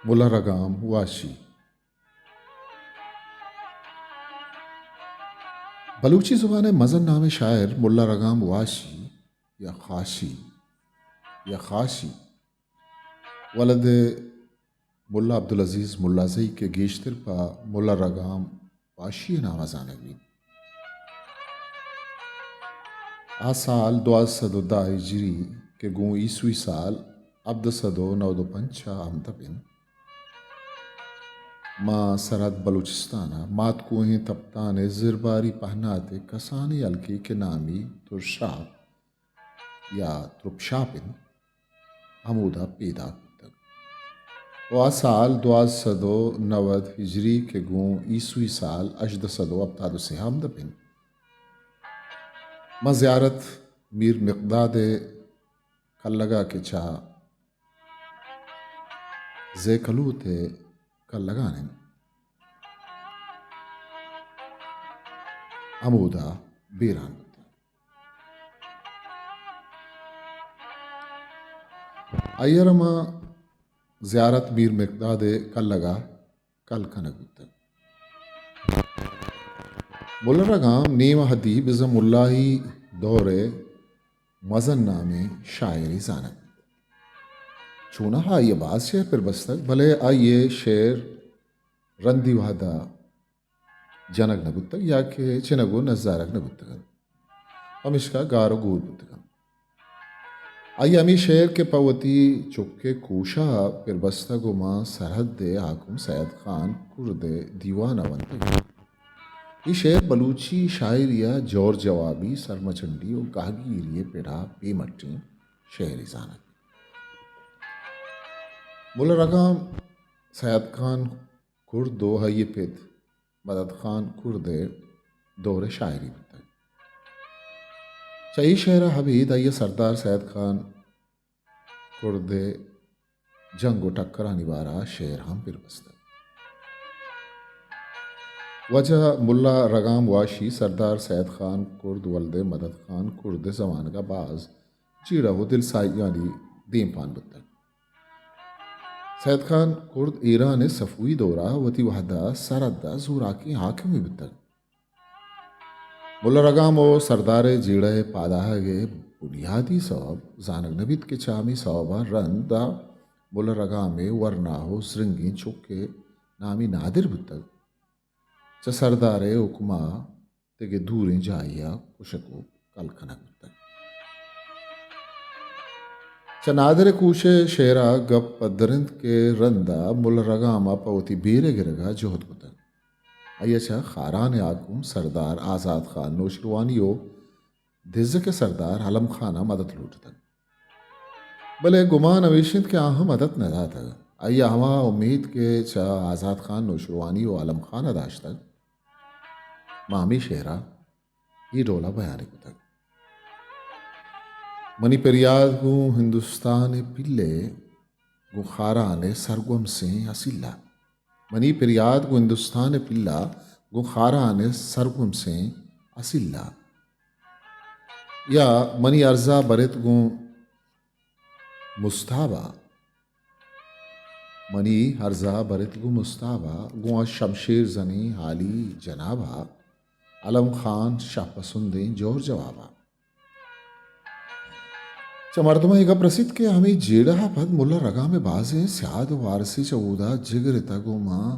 ملا رگام واشی۔ بلوچی زبان ءِ مزن نامیں شاعر ملا رگام واشی یا خاشی یا خاشی ولد ملا عبدالعزیز ملازئی کہ گیشتر پہ ملا رگام واشی ءِ نام ءَ زانگ بیت۔ آ سال دوازدہ سد و دہ ہجری کہ گوں عیسوی سال ہبدہ سد و نود و پنچ ءَ ہمدپ انت، ماں سرحد بلوچستان ءَ ماتکوہیں تپتان ءِ زرباری پہنات ءِ کسانیں ہلکے کہ نامی ترشاپ یا ترپشاپ انت، ہمودا پیداک بوتگ و آ سال دوازدہ سد و نود ہجری کہ گوں عیسوی سال ہژدہ سد و ہپتاد و سے ءَ ہمدپ انت۔ ما زیارت میر مقداد ءِ کلگ ءَ کہ چہ زیکلوت ءِ کلگان انت، ہمودا بیران بوتگ۔ آئی ءَ را ما زیارت میر مقداد ءِ کلگ ءَ کل کنگ بوتگ۔ ملا رگام نیم حدی بزاں ملائی دور ءِ مزن نامیں شاعرے زانگ بیت۔ چوناہا آئی ءَ باز شعر پر بستگ، بلے آئی ءِ شعر رندی وہد ءَ جنگ نہ بوتگ یا کہ چنگ و نزارگ نہ بوتگ انت، پمیشکا گار و گور بوتگ انت۔ آئی ءِ ہمے شعر کہ پہ وتی چک ءِ کوش ءَ پر بستگ و ماں سرحد ءِ حاکم سید خان کرد ءِ دیوان ءَ ونتگ انت۔ اے شعر بلوچی شاعری ءِ جور جوابی، سرمچنڈی و گہگیری ءِ پڑ ءَ بے مٹیں شعرے زانگ بیت۔ ملا رگام سید خان کرد و آئی ءِ پت مدد خان کرد ءِ دور ءِ شاعرے بوتگ۔ چہ اے شعر ءَ ابید آئی ءَ سردار سید خان کرد ءِ جنگ و ٹکرانی بارہ ءَ شعر ہم پر بستگ۔ واجہ ملا رگام واشی سردار سید خان کرد ولد ءِ مدد خان کرد ءِ زمانگ ءَ باز جیڑہ و دلساہیانی دیمپان بوتگ۔ سید خان کرد ایران ءِ صفوی دور ءَ وتی وہد ءَ سرحد ءِ زوراکیں حاکمے بوتگ۔ ملا رگام و سردار ءِ جیڑہ ءِ پادآہگ ءِ بنیادی سوب زانگ نہ بیت کہ چہ ہمے سوب ءَ رند ءَ ملا رگام ءِ ورنا و زرنگیں چک ءِ نامی نادر بوتگ، چہ سردار ءِ حکم ءَ دگہ دوریں جاہے ءَ کشگ و کل کنگ بوتگ۔ چہ نادر ءِ کوش ءِ شعر ءَ گپ پدر انت کہ رند ءَ ملا رگام ءَ پہ وتی بیر ءِ گرگ ءَ جہد کتگ۔ آئی ءَ چہ خاران ءِ حاکم سردار آزات خان نوشیروانی و دزک ءِ سردار علم خان ءَ مدد لوٹتگ، بلے گمان ہمیش انت کہ آہاں مدد نہ داتگ۔ آئی ءَ ہما امیت کہ چہ آزات خان نوشیروانی و علم خان ءَ داشتگ، ماں ہمے شعر ءَ اے ڈول ءَ بیان کتگ۔ منی پریاد گوں ہندوستان ءِ پل ءَ، گوں خاران ءِ سرگومسیں اسیل ءَ۔ منی پریاد گوں ہندوستان ءِ پل ءَ، گوں خاران ءِ سرگومسیں اسیل ءَ۔ یا منی ارز ءَ برت گوں مستاب ءَ۔ منی ارز ءَ برت گوں مستاب ءَ، گوں آ شمشیر زنیں حالی جناب ءَ، علم خان شہ پسندیں جور جواب ءَ۔ چہ مردماں اے گپ رسیت کہ ہمے جیڑہ ءَ پد ملا رگام ءِ بازیں سیاد و وارسے چہ اودا جگرتگ و ماں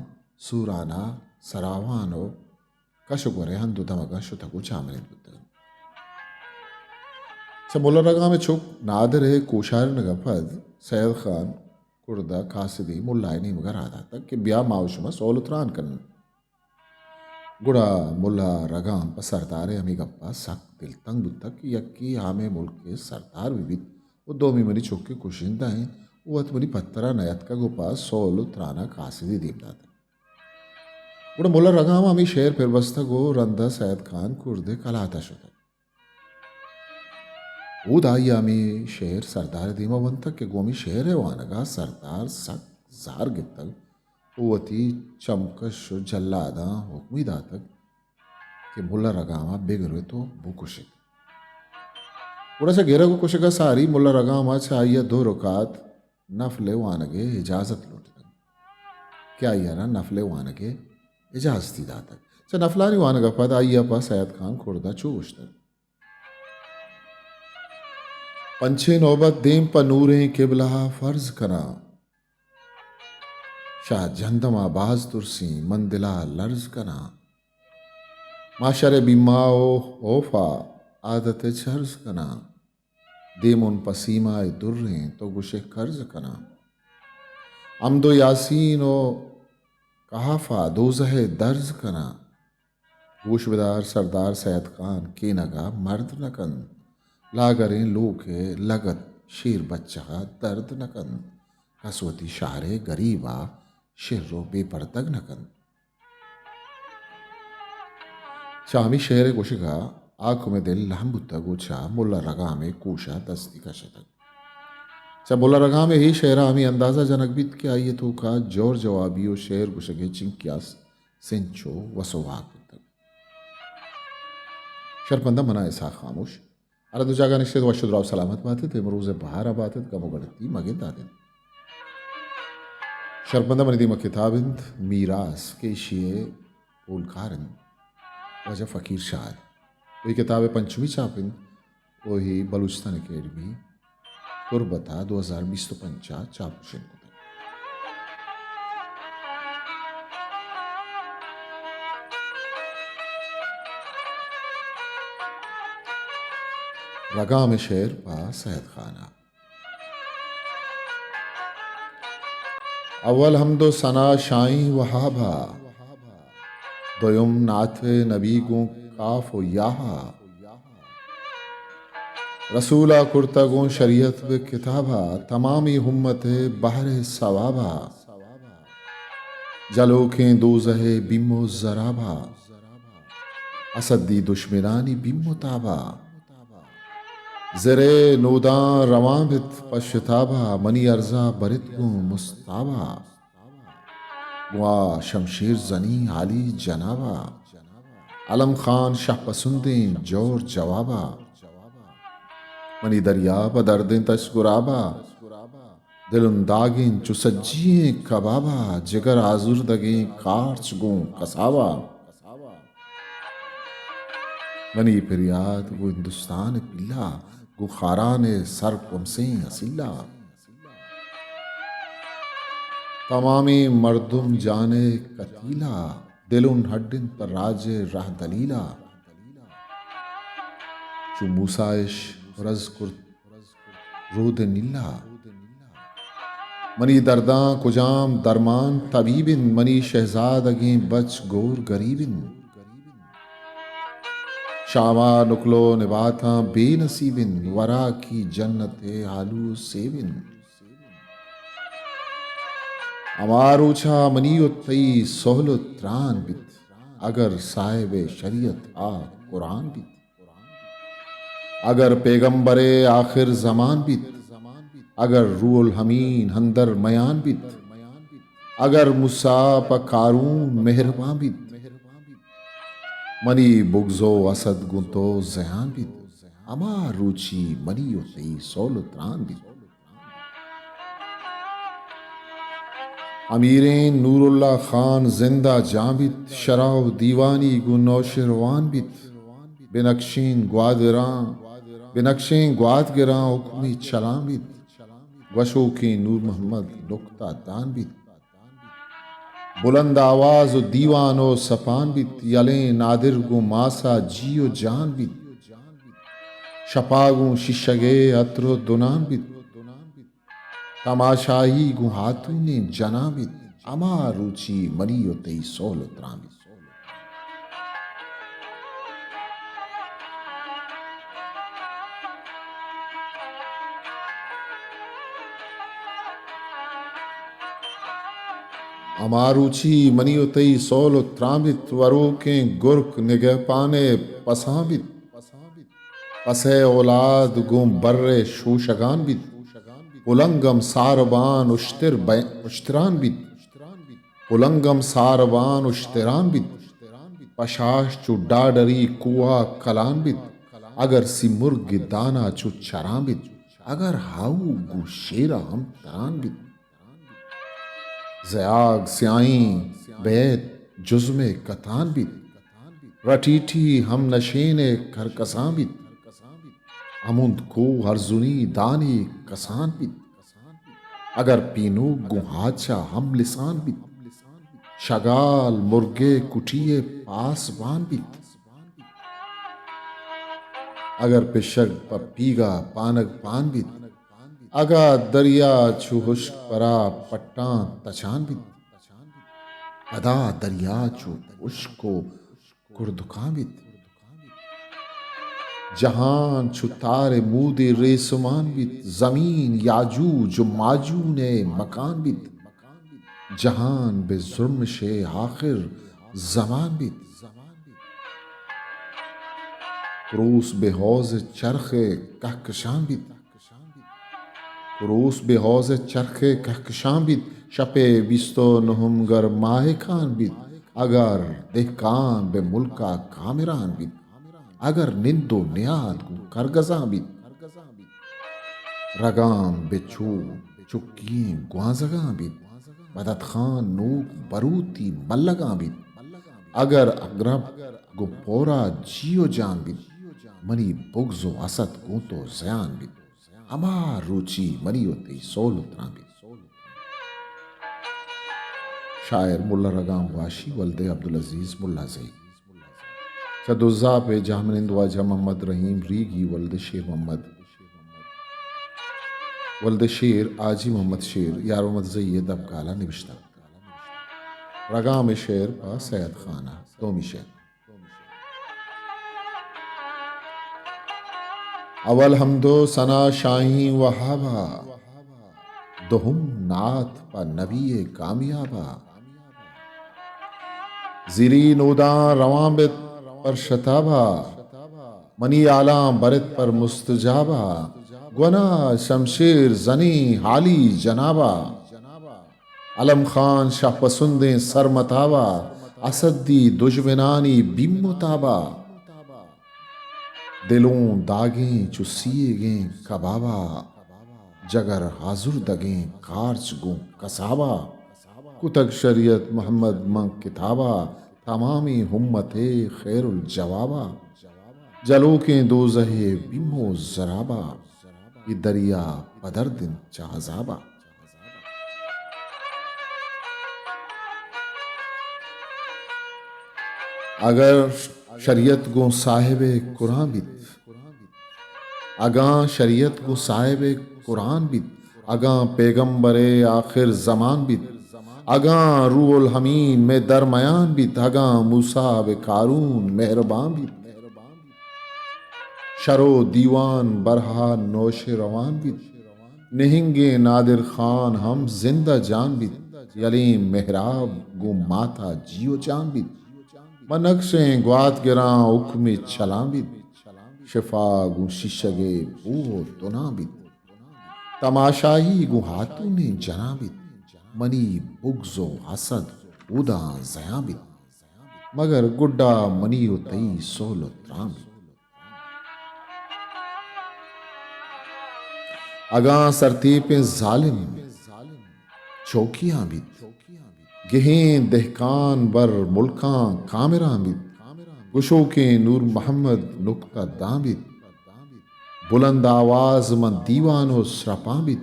سوران ءَ سراوان و کش و گور ءِ ہند و دمگاں شتگ و چامنند بوتگ انت۔ چہ ملا رگام ءِ چک نادر ءِ کوشارینگ ءَ پد سید خان کرد ءَ قاصدی ملا ءِ نیمگ ءَ راہ داتگ کہ بیا ما و شما سول و تران کنیں۔ گڑا ملا رگام پہ سردار ءِ ہمے گپ ءَ سک دلتنگ بوتگ کہ یکے ہمے ملک ءِ سردار بہ بیت و دومی منی چک ءِ کشندہ انت و وت منی پتر ءَ نیاتکگ و پہ سول و تران ءَ قاصدی دیم داتگ۔ گڑا ملا رگام ءَ ہمے شعر پر بستگ و رند ءَ سید خان کرد ءِ کلات ءَ شتگ۔ اودا آئی ءَ ہمے شعر سردار ءِ دیم ءَ ونتگ کہ گوں ہمے شعر ءِ وانگ ءَ سردار سک زار گپتگ و وتی چمکش و جلاداں حکمی داتگ کہ ملا رگام ءَ بگر ات و بکش ات۔ گڑا چہ گرگ و کشگ ءَ ساری ملا رگام ءَ چہ آئی ءَ دو رکعت نفل ءِ وانگ ءِ اجازت لوٹتگ۔ کہ آئی ءَ را نفل ءِ وانگ ءِ اجازتی داتگ۔ چہ نفلانی وانگ ءَ پد آئی ءَ پہ سید خان کرد ءَ چو گوشتگ، پنچیں نوبت دیم پہ نوریں قبلہ ءَ فرض کناں، شہ جہندم ءَ باز ترسیں من دل ءَ لرز کناں، محشر ءِ بیما ءُ خوف ءَ عادت ءِ چرز کناں۔ دیمون پہ سیما ءِ دریں تو گوشے قرض کناں۔ حمد ءُ یاسین ءُ کہف ءَ دوزہ ءِ درز کناں۔ گوش بدار سردار سید خان کینگ ءَ مرد نہ کنت۔ لاگریں لوک ءِ لگت شیر بچہ ءَ درد نہ کنت۔ کس وتی شہر ءِ گریب ءَ شر ءُ بے پردگ نہ کنت۔ چہ ہمے شعر ءِ گوشگ ءَ حاکم ءِ دل لہم بوتگ ءُ چہ ملا رگام ءِ کوش ءَ دستی کشتگ۔ چہ ملا رگام ءِ اے شعر ءَ ہمے اندازہ جنگ بیت کہ آئی ءِ توک ءَ جور جوابی ءُ شعر گوشگ ءِ چنکیاس سنچ ءُ وس ءُ واک بوتگ۔ شرپنداں، من آں اسحاق خاموش۔ ہر دو جاگہ نشتت، وش ءُ دراہ ءُ سلامت باتت۔ امروز ءِ بہار ءَ باتت، گم ءُ گڑتی مہ گنداتت۔ شرپنداں، منی دیم ءَ کتاب انت میراث، کہ ایشی ءِ پولکار انت واجہ فقیر شاہ ءِ۔ ءُ اے کتاب ءِ پنچمی چاپ انت ءُ اے بلوچستان اکیڈمی تربت ءَ دو ہزار بیست ءُ پنچ ءَ چاپ گوشن کتگ۔ رگام ءِ شعر پہ سید خان ءَ۔ اول حمد ءُ ثنا شاہیں وہاب ءَ، دویم نعت نبی گوں کاف ءُ یاہ ءَ، رسول ءَ کرتہ گوں شریعت بہ کتاب ءَ، تمامی امت ءِ بہر ءِ ثواب ءَ، جلوکیں دوزہ ءِ بیم ءُ زراب ءَ، اسدی دشمنانی بیم ءُ تاب ءَ۔ زر ءِ نوداں روان بیت پہ شتاب ءَ، منی ارز ءَ برت گوں مستاب ءَ۔ گوں آ شمشیر زنی عالی جناب ءَ، علم خان شہ پسندیں جور جواب ءَ۔ منی دریا پہ دردیں تش گراب ءَ، دل انداگیں چو سجی ایں کباب ءَ، جگر آزردگیں کارچ گوں کساب ءَ۔ منی پریات گوں ہندوستان ءِ پیلا، گوں خاران ءِ سر کمسیں اسیلا۔ تمامیں مردم جان ءِ کتیلا، دل اوں ہڈ انت پہ راج ءِ راہ دلیلا۔ چو موسیٰ اش رز کرت رود نیلا۔ منی درداں کجام درمان طبیب انت، منی شہزادگیں بچ گور گریب انت۔ شاما نکل ءُ نباتاں بے نصیب انت، وراکی جنت ءِ آلو ءُ سیب انت۔ ہما روچا منی ءُ تئی سہل ءُ تران بیت، اگر صاحب شریعت آ قرآن بیت۔ اگر پیغمبر آخر زمان بیت، اگر روح الامین اندر میان بیت، اگر موسیٰ پہ قارون مہربان بیت، منی بغض ءُ حسد گوں تو زیان بیت، ہما روچی منی ءُ تئی سول ءُ تران بیت۔ امیریں نوراللہ خان زند ءَ جان بیت، شرح ءُ دیوانی گوں نوشیروان بیت۔ بنکشیں گوادراں، بنکشیں گوادگراں حکمے چلان بیت۔ گوشوکیں نور محمد نکتہ دان بیت۔ بلند آواز ءُ دیوان ءُ سپان بیت، یلیں نادر گوں ماس ءَ جی ءُ جان بیت۔ شپا گوں شیشگ ءِ عطر ءُ دنان بیت۔ تماشائی گوں ہاتونیں جنان بیت، ہما روچی منی ءُ تئی سول ءُ تران بیت۔ ہما روچی منی ءُ تئی سول ءُ تران بیت، وروکیں گرک نگہپان ءِ پسان بیت۔ پس ءِ اولاد گوں بر ءِ شوشگان بیت۔ پلنگ ہم ساربان اشتر بہ-، اشتران بیت۔ پلنگ ہم ساربان اشتران بیت۔ پشاش چو ڈاڈری کوہ ءَ کلان بیت۔ اگر سیمرگ دان ءَ چو چران بیت۔ اگر ہاؤ گوں شیر ءَ ہم تران بیت۔ زیاگ سیاہیں بیت جزم ءِ کتان بیت۔ رٹیٹی ہم نشین ءِ کرکسان بیت۔ ہموند کوہ ہرزنی دانی کسان بیت۔ اگر پینوک گوں ہاچا ہم لسان بیت۔ شگال مرگ ءِ کٹی ءِ پاسبان بیت۔ اگر پشگ پہ پیگا پانگ پان بیت۔ اگاں دریا چو ہشک پرا پٹاں تچان بیت۔ پدا دریا چو ہشک و کردکان بیت۔ جہان چو تار ءِ مودے ریسمان بیت۔ زمین یاجوج و ماجون ءِ مکان بیت۔ جہان بہ زرمش ءِ آخر زمان بیت۔ کروس بہ حوض ءِ چرخ ءِ کہکشان بیت۔ کروس بہ حوض ءِ چرخ ءِ کہکشان بیت۔ شپ ءِ بیست و نہم گر ماہکان بیت۔ اگر دہکان بہ ملکا کامران بیت۔ اگر نند و نیاد گوں کرگزان بیت۔ رگام بہ چو چکیں گوانزگاں بیت۔ مدد خان نوک بروتی ملگاں بیت۔ اگر اگرب گوں پورا جی و جان بیت، منی بغض و حسد گوں تو زیان بیت۔ ہما روچی منی و تئی سول و تران بیت۔ شاعر ملا رگام واشی، ولد عبدالعزیز ملا زئی۔ چہ دزاپ ءِ جہمنند واجہ محمد رحیم ریگی، ولد شیر محمد۔ ولد شیر حاجی محمد شیر، یار محمد زئی ءِ دبگالا نبشتہ۔ رگام ءِ شعر پہ سید خان ءَ۔ دومی شعر۔ اول حمد و ثنا شاہیں وہابا، دوہم نعت پہ نبی کامیابا۔ زیری نوداں روان بیت پر شتابا، منی حالاں برت پر مستجابا۔ گونا شمشیر زنی حالی جنابا۔ علم خان شہ پسندیں سرمتابا، اسدی دژمنانی بیم و تابا۔ دلوں داگیں چو سیگیں کبابا، جگر آزردگیں کارچ گوں کسابا۔ کتگ شریعت محمد من کتابا، تمامیں امت ءِ خیر الجوابا۔ جلوکیں دوزہ ءِ بیم و زرابا، اے دریا پدرد انت چہ عذابا۔ اگر شریعت گوں صاحب قرآن بیت، اگاں شریعت گوں صاحب قرآن بیت، اگاں پیغمبر آخر زمان بیت، اگاں روح الامین مئے درمیان بیت، اگاں موسیٰ بہ قارون مہربان بیت، شر و دیوان برہا نوش روان بیت۔ نہنگیں نادر خان ہم زندہ جان بیت، یلیں مہراب گوں ماتا جی و جان بیت۔ من نقشیں گوات گراں حکم چلان بیت، شفا گوں شیشگ بو و دنان بیت۔ تماشائی گوں ہاتونیں جنان بیت، منی بغض و حسد اوداں زیان بیت۔ مگر گڈا منی و تئی سول و تران بیت۔ اگاں سرتیپیں ظالم چوکیاں بیت، گہیں دہکان بر ملکاں کامران بیت، گشوکیں نور محمد نکتہ دان بیت، بلند آواز من دیوان و سرپان بیت،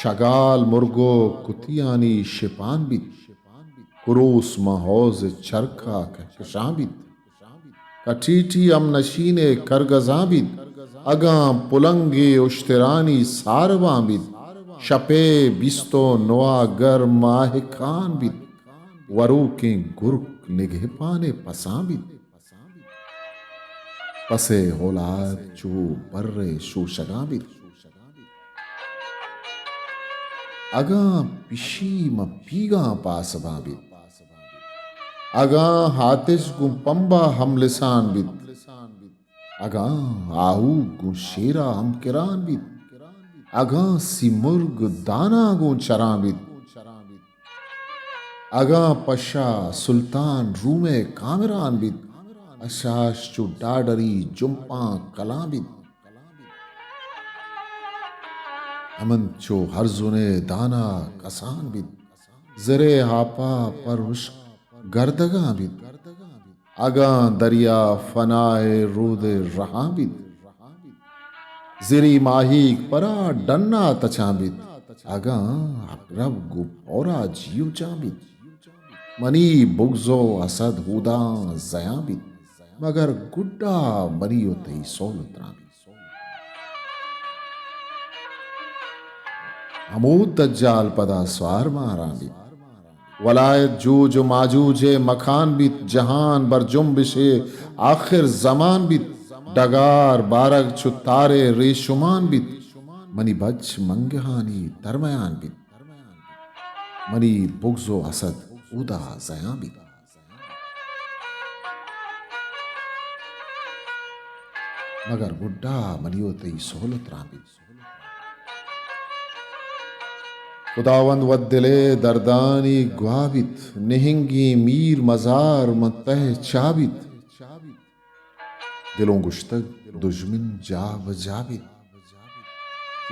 شگال مرگ و کتیانی شپان بیت، کروس ماں حوض چرکا کہکشان بیت۔ کٹیٹی ہم نشین کرگزان بیت، اگاں پلنگے اشترانی ساربان بیت، شپے بیست و نوا گر ماہکان بیت، وروکیں گرک نگہپان پسان بیت۔ پس ء اولاد چو بر ء شوشگاں بیت۔ اگاں پشی ماں پیگاں پاسباں بیت، اگاں ہاتش گوں پمبا ہم لسان بیت، اگاں آہوگ گوں شیرا ہم کران بیت، اگاں سیمرگ دانا گوں چران بیت، اگاں پشا سلطان روم ء کامران بیت، اشاش چو ڈاڈری جمپاں کلان بیت۔ ہمنچو ہرزن ء دانا کسان بیت، زرے ہاپا پر ہشک گردگاں بیت۔ اگاں دریا فنائے رود رہاں بیت، زری ماہیگ پرا ڈنا تچاں بیت۔ اگاں اقرب گوں پورا جیو چاں بیت، منی بغض و حسد ہوداں زیاں بیت، مگر گڈا منی و تئی سول و تران بیت۔ ہمود دجال پدا سوار ماراں بیت۔ ولایت جوج و ماجوج ء مکان بیت، جہان بر جنبش ء آخر زمان بیت، ڈگار بارگ چو تار ء ریشمان بیت، منی بچ منگہانی درمیان بیت، منی بغض و حسد اودا زیان بیت۔ مگر گڈا منی و تئی سہولت راں بیت۔ خداوند وت دل ء دردانی گواہ بیت، نہنگیں میر مزار من تہ چا بیت۔ دلوں گشتگ دژمن جا بہ جا بیت۔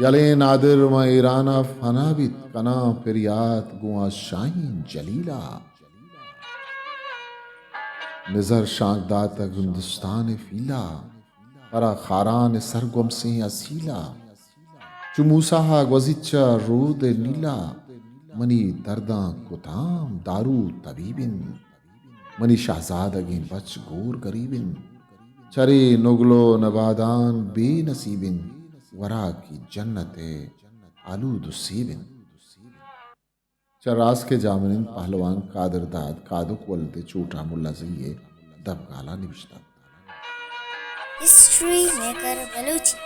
یلیں نادر ماں ایران ء فنا بیت، کناں پریات گوں آ شاہین جلیل ء۔ نزر شانک داتگ ہندوستان ء فیل ء، پرا خاران ء سرگومسیں اصیل ء۔ چو موسیٰ ء گوزیت چہ رود ء نیل ء، منی درداں کتام دارو طبیب انت۔ منی شہزادگیں بچ گور گریب انت۔ چرے نگل و نبادان بے نصیب انت، وراکی جنت ء آلود و سیب انت۔ چہ راسک ء جاہمنند پہلوان قادر داد قادک ولد ء چوٹا ملا زئی ء دبگالا نبشتہ۔ ہسٹری میکر بلوچی۔